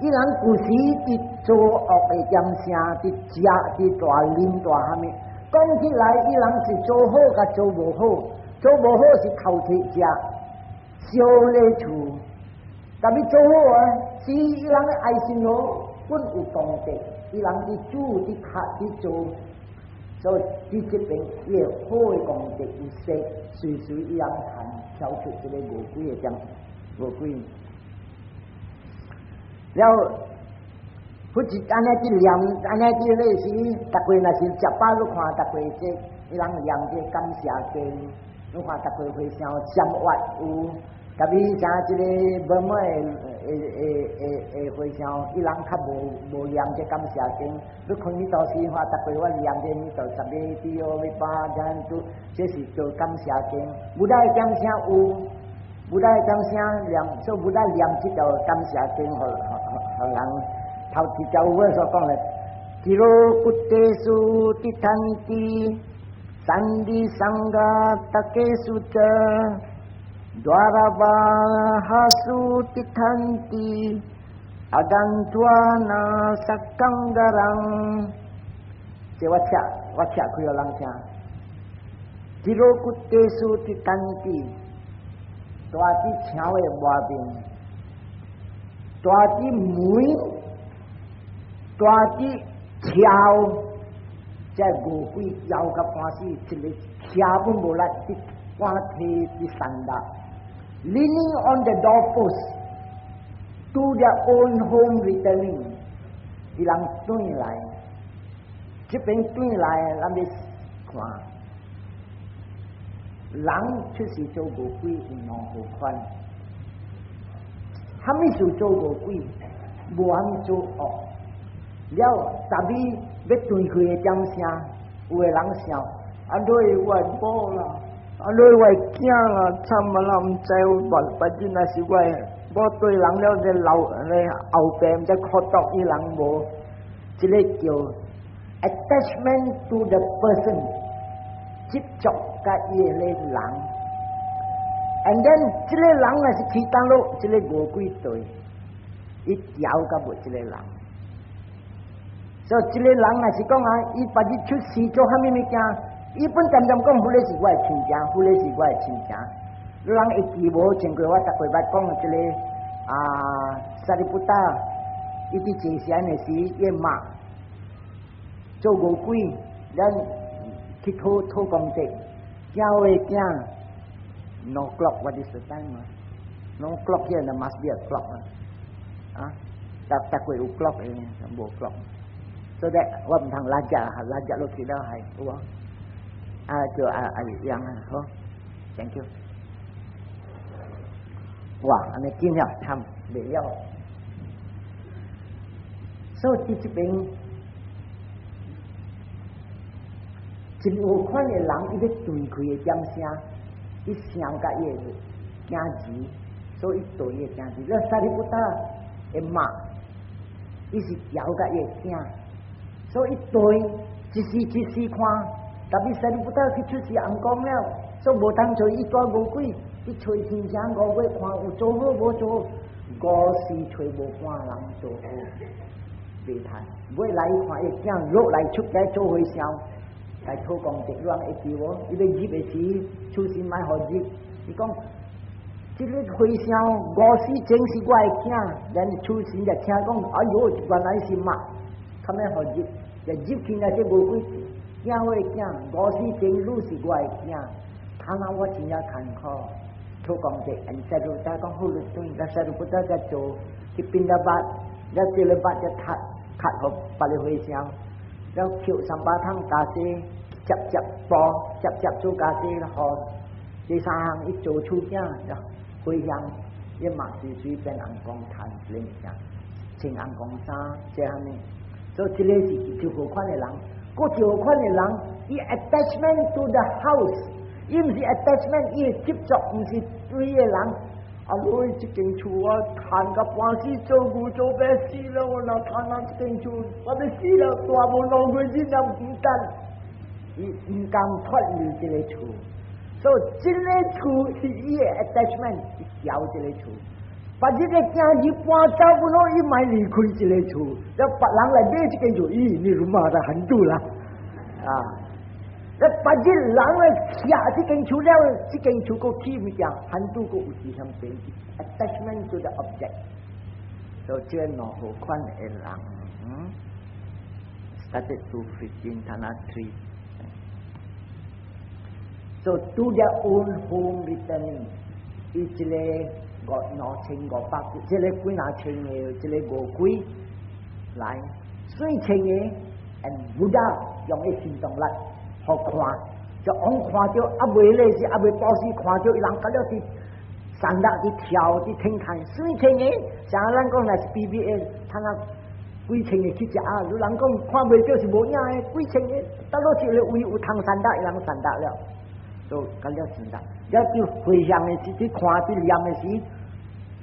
[SPEAKER 1] 伊人舊時佇做惡的點聲，佇食、佇大啉大蝦米。講起來，伊人是做好佮做無好，做無好是頭提食，燒咧厝。但欲做好啊，是伊人的愛心好，本有功德。伊人佇煮、佇較、佇做，所以佇這邊伊會好的功德有勢，隨隨伊人趁跳出這個餓鬼的點，餓鬼。了，佛一按呢佇念，按呢佇咧時，逐個若是食飽，你看逐個這，伊人念這感謝經，你看逐個和尚占月有，特別像這個無乜的的和尚，伊人較無念這感謝經。你看你到時話，逐個我念這你就十個啲哦，要把這樣做，這是做感謝經。無來點聲有，無來點聲念，所以無來念這條感謝經，予予予人頭一條我所講的，Tirokuttesu titthanti, sandhi saṅghatakesu ca, dvāravāhasu titthanti, āgantvā na sakkaṃ garaṃ。這我拆，我拆開予人聽。Tirokuttesu titthanti，蹛佇牆的外面，蹛佇門，蹛佇橋，這餓鬼枵甲半死，一个徛本無力，佇半提佇山搭，leaning on the doorpost to their own home returning，伊人轉來，這邊轉來，咱欲看，人出世做餓鬼有兩號款，蝦米事做餓鬼？無蝦米做惡。了 tapi 欲斷氣的點聲，有的人想，啊，你我的某啦，啊，你我的囝啦，慘啊啦，毋知無別日若是我的某對人了，這老咧後壁毋知苦毒伊人無，這个叫 attachment to the person，執著佮伊个人。And then 這个人若是起當落，這个餓鬼對，伊調甲無這个人。所以這个人若是講啊，伊別日出世做蝦米物件，伊本恬恬講，彼个是我的親情，彼个是我的親情。你人會記無？前過我逐過捌講這个啊，Sariputta，伊佇坐禪的時，伊媽做餓鬼，咱去討討功德，囝的囝，no clock，what is the time 啊？No clock here, there must be a clock 啊！逐逐過有 clock 的，無 clock。So that 我毋通拉只，拉只落去了係有無？啊，就啊啊樣啊，好，thank you。哇，按呢緊了，慘袂了。所以佇這邊，真有款的人，伊欲斷氣的點聲，伊想佮伊的囝兒，所以伊對伊的囝兒。你 Sariputta 的媽，伊是調佮伊的囝，所以伊對一時一時看，tapi Sariputta 去出世尪公了，所以無通揣伊帶餓鬼。去揣親情五月看有做好無做好，五時揣無半人做好，袂趁。尾來看伊囝落來出街做和尚，來討功德，人會記無？伊欲入的時，出身莫予入。伊講，這个和尚五時前是我的囝，咱出身就聽講，哎喲，原來是媽，較免予入，就入去那這餓鬼囝我的囝，五時前汝是我的囝，他那我真正艱苦。討功德，因 Sariputta 講好你轉，咱 Sariputta 才做去 pindapat，了這個八就踢踢予別个和尚，了抾三百桶家私，接接布，接接做家私，予第三項伊做厝囝，回向伊嘛隨隨變尪公趁這個物件，穿尪公衫，這樣呢，所以這个是一號款的人，閣一號款的人，伊 attachment to the house。伊毋是 attachment，伊的執著毋是對的人。啊，我這間厝我趁甲半死，做牛做馬死了，我若趁啊這間厝，我欲死了，大無兩歲囡仔毋等，伊毋甘脫離這個厝，所以這个厝是伊的 attachment，伊調這个厝。別日的囝兒搬走不咯，伊莫離開這个厝，了別人來買這間厝，咦，你rumah 的 hantu 啦，啊！那別日人來拆這間厝了，這間厝閣起物件，hantu 閣有佇遐邊，attachment to the object。所以這兩號款的人，started 2:15, dana 3。So to their own home returning，伊這个五兩千五百，這个幾若千个，這个餓鬼來四千个，and Buddha 用伊行動力。予看，就往看著啊未咧是啊未布施看著伊人甲了佇散落佇跳佇天看，四千个，像咱講若是 BBA，通啊幾千個去食啊，有人講看袂著是無影的，幾千個，到落一个位有通散落，伊人散落了，就甲了散落。了就回向的時，去看佇念的時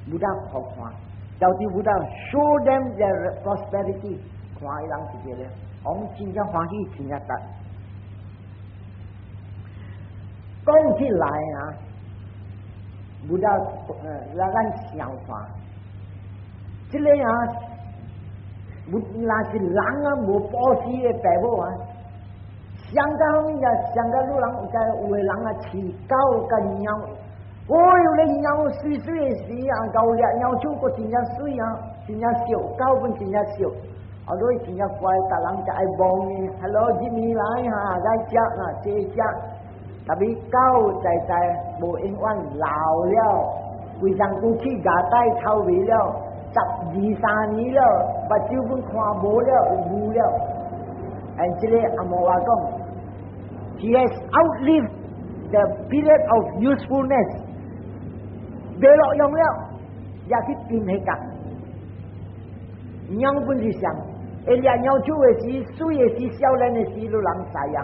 [SPEAKER 1] ，Buddha 予看，了佇 Buddha show them their prosperity，看伊人一個咧，講真正歡喜，真正得。講起來啊，Buddha 咱咱想看，這个啊，無若是人啊，無布施的爸母啊，上個物啊，上個女人有的人啊，飼狗佮貓，哦喲，咧貓媠媠的時啊，咬掠貓手閣真正媠啊，真正惜，狗本真正惜，啊，你真正乖，逐人就愛望伊，Hello，入面來哈，來食啊，這食。Tapi 狗在在無永遠老了，規身軀去牙帶臭味了，十二三年了，目睭本看無了，無了。And 這個阿摩話講，He has outlived the period of usefulness，袂落用了，也去變彼個。貓本是啥？會掠鳥手的時，水的時，少年的時，你人知影；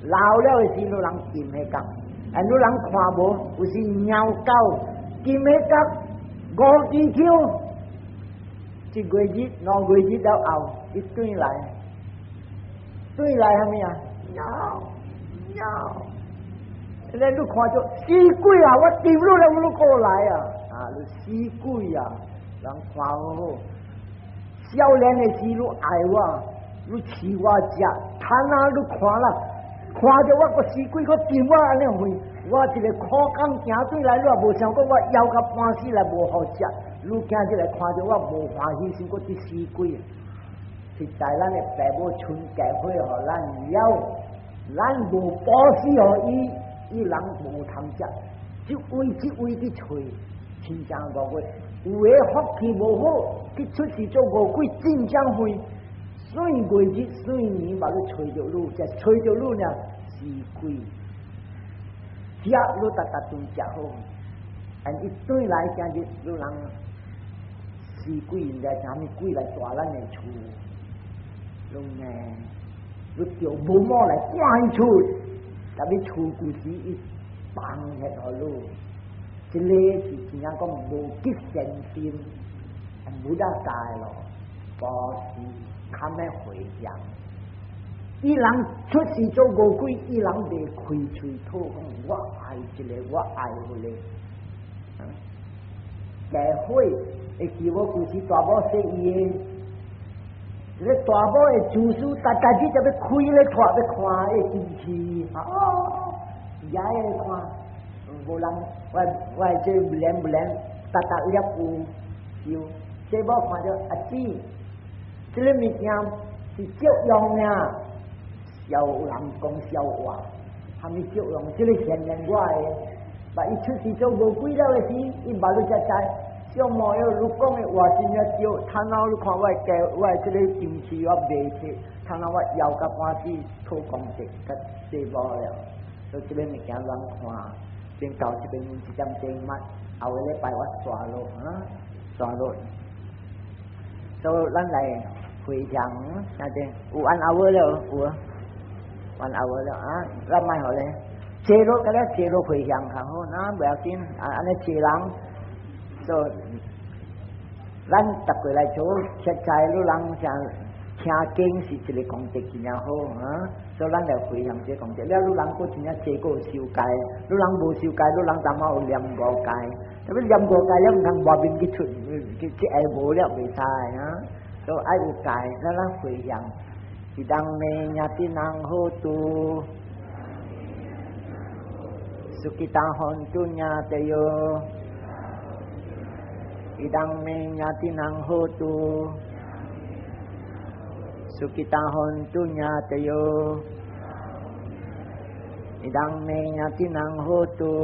[SPEAKER 1] 老了的時，你人掂彼角。啊，你人看無？有時貓狗掂彼角5支手，一月日、2月日了後，伊轉來，轉來啥物啊？喵喵！你你看著死鬼啊！我掂你了，你過來啊！啊，你死鬼啊！人看好好。少年的時，你愛我，你飼我食，貪啊！你看啦，看著我個死鬼，閣掂我按呢樣，我一個苦工行轉來，你也無想講我枵甲半死來無予食，你今日來看著我無歡喜心，閣佇死鬼。實在咱的爸母剩家伙予咱了，咱無布施予伊，伊人無通食，這位這位佇揣，親像餓鬼，有的福氣無好，去出世做餓鬼，真正會，歲月日歲年嘛，你揣著你，就揣著你呢，死鬼，食你逐逐頓食好，但伊轉來今日你人死鬼，毋知啥物鬼來蹛咱的厝，攏呢，你著毛毛來趕伊出，特別厝舊時伊放下予你。這個是真正講無結善心，無得教咯，布施較咩回向。伊人出世做餓鬼，伊人袂開喙吐講我愛這個，我愛彼個。家伙會記我舊時大某說伊的，這個大某的廚師，逐逐日就欲開咧拖，欲看彼機器，哦，也愛看。無人，我我這連不連，逐逐粒有燒，這某看著阿姊，這个物件是借用爾，笑人講笑話，蝦米借用？這个顯然我的，把伊出世做餓鬼了的時，伊嘛你才知。小毛友，你講的話真正對，頭腦你看我的家，我的這个機器我袂切，頭腦我枵甲半死，討功德甲這某了，所以這个物件亂看。變到這邊一點鐘嘛，後個禮拜我煞落啊，煞落。所以咱來回向，兄弟，有 one hour 了，有啊，one hour 了啊，咱莫予咧，坐落個咧坐落回向較好，那不要緊，啊，按呢坐人，所以咱逐個來做，實在你人像聽經是一個功德真正好啊。所以咱來回向這個功德。了，你人閣真正坐過受戒，你人無受戒，你人淡仔有念五戒，特別念五戒了，毋通外面去出，去這下無了袂使啊。所以愛有戒，咱咱回向，伊當メញ៉ាតិនងហោតុសុគិតាហន្តុញ្ញាតយោ อิทังเมญาตินังโหตุสุขิตาหนตุญาตโยอิทังเมญาตินังโหตุ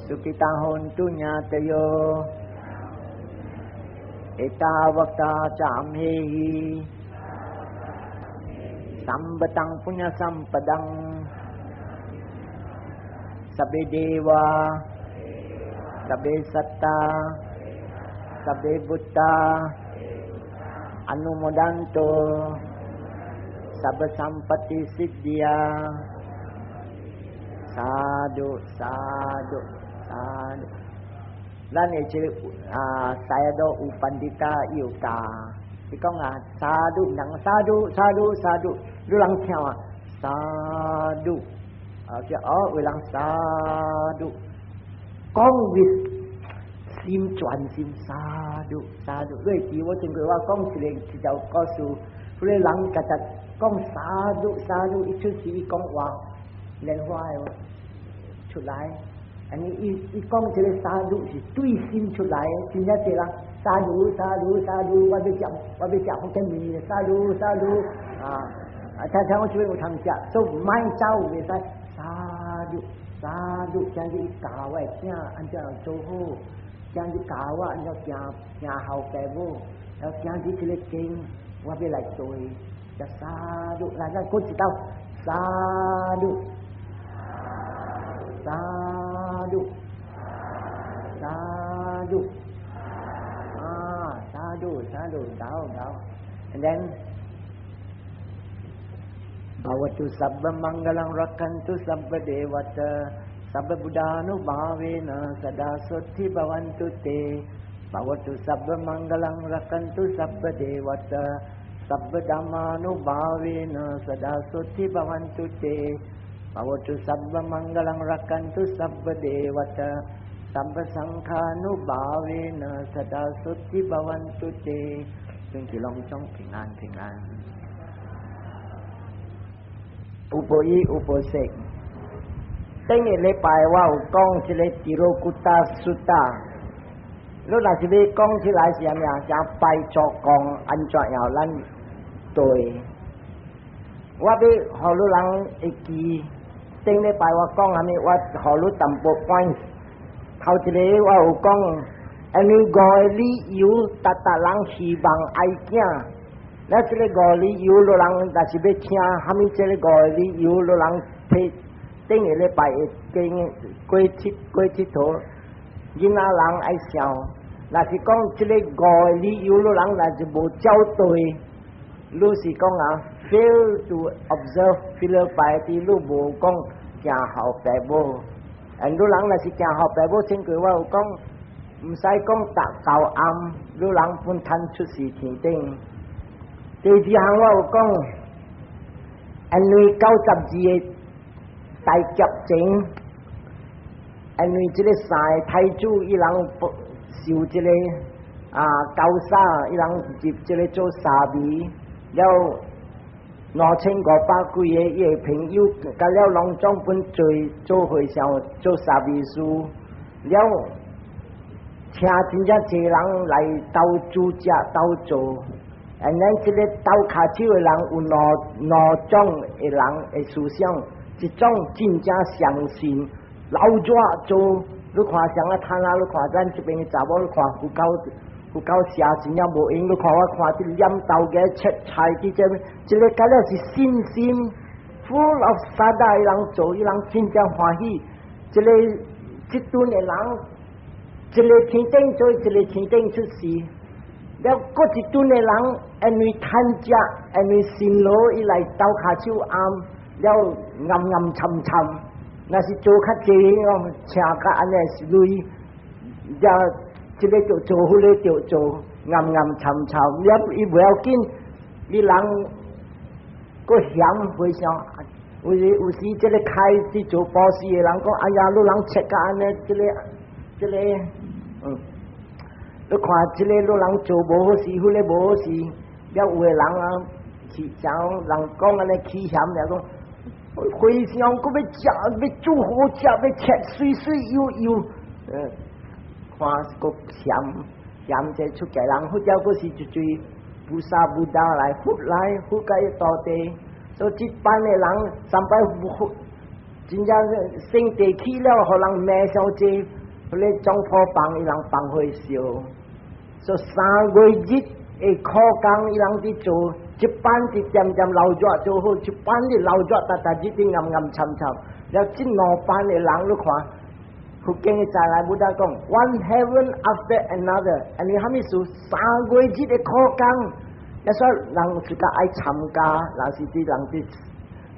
[SPEAKER 1] สุขิตาหนตุญาตโยเอตาวตาจามเหหิสัมปตังปุญญสัมปดังสัพเพเดวาสัพเพสัตตาสัพเพพุทธาอนุโมดันโตสัพพสัมปติสิทธิยาสาธุสาธุสาธุ咱的這个啊，Sayadaw U Pandita 伊有教，伊講啊，sadhu 人 sadhu sadhu sadhu，你人聽啊，sadhu，啊叫哦，有人 sadhu，講 with 心專心 sadhu sadhu，你會記我前過我講一個一條故事，彼個人家己講 sadhu sadhu，伊出時伊講話蓮花的出來。按呢伊伊講這個 sadhu 是對心出來的，真正濟人 sadhu sadhu sadhu，我欲食我欲食福建麵，sadhu sadhu 啊！啊，聽聽我這邊有通食，所以莫走袂使 sadhu sadhu，今日伊教我的囝按怎做好，今日教我按怎行行孝爸母，然後今日這个經我欲來對，就 sadhu，來來，閣一道 sadhu sadhu sadhu 啊，sadhu sadhu，到。𠢕，and then භවතු සබ්බ මංගලං රක්ඛන්තු සබ්බ දේවතා සබ්බ බුද්ධානුභාවේන සදා සොත්ති භවන්තු තේ. භවතු සබ්බ මංගලං රක්ඛන්තු සබ්බ දේවතා සබ්බ ධම්මානුභාවේන සදා සොත්ති භවන්තු තේ. භවතු සබ්බ මංගලං රක්ඛන්තු සබ්බ දේවතා සබ්බ සංඝානුභාවේන සදා සොත්ති භවන්තු තේ. 願佢攏總平安平安。有報一有報色。頂個禮拜我有講這個 Tirokutta Sutta，你若是欲講起來是啥物啊？像拜祖公按怎樣咱對？我欲予汝人會記，頂禮拜我講啥物？我予汝淡薄 point。頭一個我有講，因為五個理由，逐逐人希望愛囝。咱這個五個理由，汝人若是欲聽，啥物這個五個理由，汝人提頂個禮拜會經過佚過𨑨迌，囡仔人愛想。若是講這個五個理由，汝人若是無照對，汝是講啊，fail to observe filial piety，汝無講行孝爸母。嗯，汝人若是行孝爸母，前過我有講，毋使講逐到暗，汝人本趁出世天頂。第二項我有講，因為92個大劫前，因為這個三個太子伊人受這個啊高沙，伊人入這個做沙彌，了2500幾個伊的朋友，佮了攏總本做做和尚做沙彌師，了請真正濟人來鬥煮食鬥做。and 咱這個鬥跤手的人有兩兩種的人的思想，一種真正相信老熱做，你看像啊攤啊，你看咱這邊的查某，你看佛教佛教社真正無閒，你看我看這撿豆芽切菜佇這，這個敢若是信心，full of saddha 伊人做，伊人真正歡喜。這個這陣的人，一个天頂做，一个天頂出世。了，閣一陣的人，因為貪食，因為辛勞，伊來鬥跤手甕，了暗暗沉沉。若是做較濟哦，請較按呢是累，了這个就做，彼个就做，暗暗沉沉。了伊袂要緊，你人閣嫌非常，有時有時這个開始做布施的人講，哎呀，汝人切甲按呢，這个這个，你看這个汝人做無好勢，彼个無好勢，了有的人啊，是像人講按呢起嫌了講，和尚閣欲食，欲煮好食，欲切媠媠幼幼，看閣嫌嫌這出家人，或者閣是一堆菩薩菩薩來佛來佛甲伊徒弟，所以這班的人三擺佛，真正生地起了，予人罵傷濟，彼个總鋪放伊人放火燒。所以3月日的苦工，伊人佇做，一班佇漸漸流熱做好，一班佇流熱，逐逐日佇暗暗沉沉。了，這兩班的人你看，佛經的再來 Buddha 講，one heaven after another，因為啥物事？三月日的苦工，所以人自家愛參加，若是佇人佇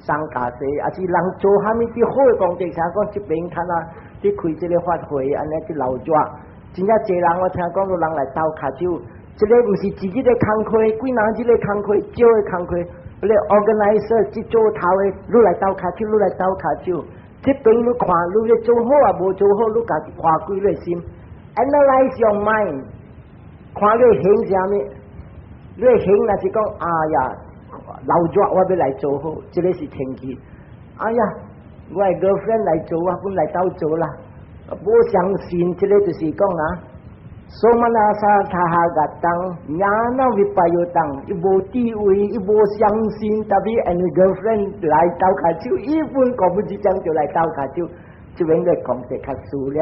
[SPEAKER 1] 送家濟，抑是人做啥物佇好的工作，像講這邊看啊，佇開這個法會，按呢佇流熱。真正濟人，我聽講有人來鬥跤手，這个毋是一日的工課，幾若日的工課，少的工課。彼个 organizer 這做頭的，汝來鬥跤手，汝來鬥跤手。這邊你看，汝咧做好抑無做好，汝家己看開你心。Analyze your mind，看你行啥物，你行若是講，哎呀，流熱我欲來做好，這个是天氣。哎呀，我的 girlfriend 來做，我本來鬥做啦。無相信，這个就是講啊，somanassa sahagataṃ ñāṇa vippayuttaṃ，伊無智慧，伊無相信，特別因為 girlfriend 來鬥跤手，伊本講不一張就來鬥跤手，這邊就講得較輸了。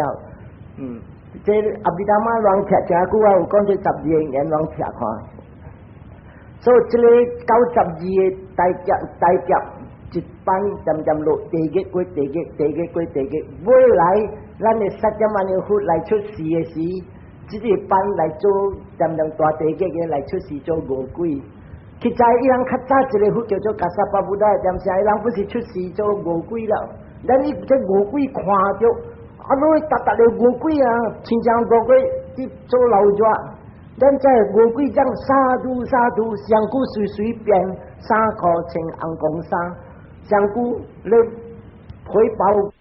[SPEAKER 1] 這阿毗達摩亂聽誠久啊，有講這12個因緣亂聽看。所以這个92個大劫大劫一班漸漸落地獄過地獄，地獄過地獄，未來咱的釋迦牟尼佛來出世的時，這個班來做擔當大地嘅來出世做餓鬼。實在伊人較早一个佛叫做 Kassapa Buddha，但是伊人不是出世做餓鬼了。咱伊這餓鬼看著，啊，你逐逐个餓鬼啊，親像餓鬼佇做老熱。咱這餓鬼講 sadhu sadhu，上久隨隨便衫褲穿紅光衫，上久咧皮包。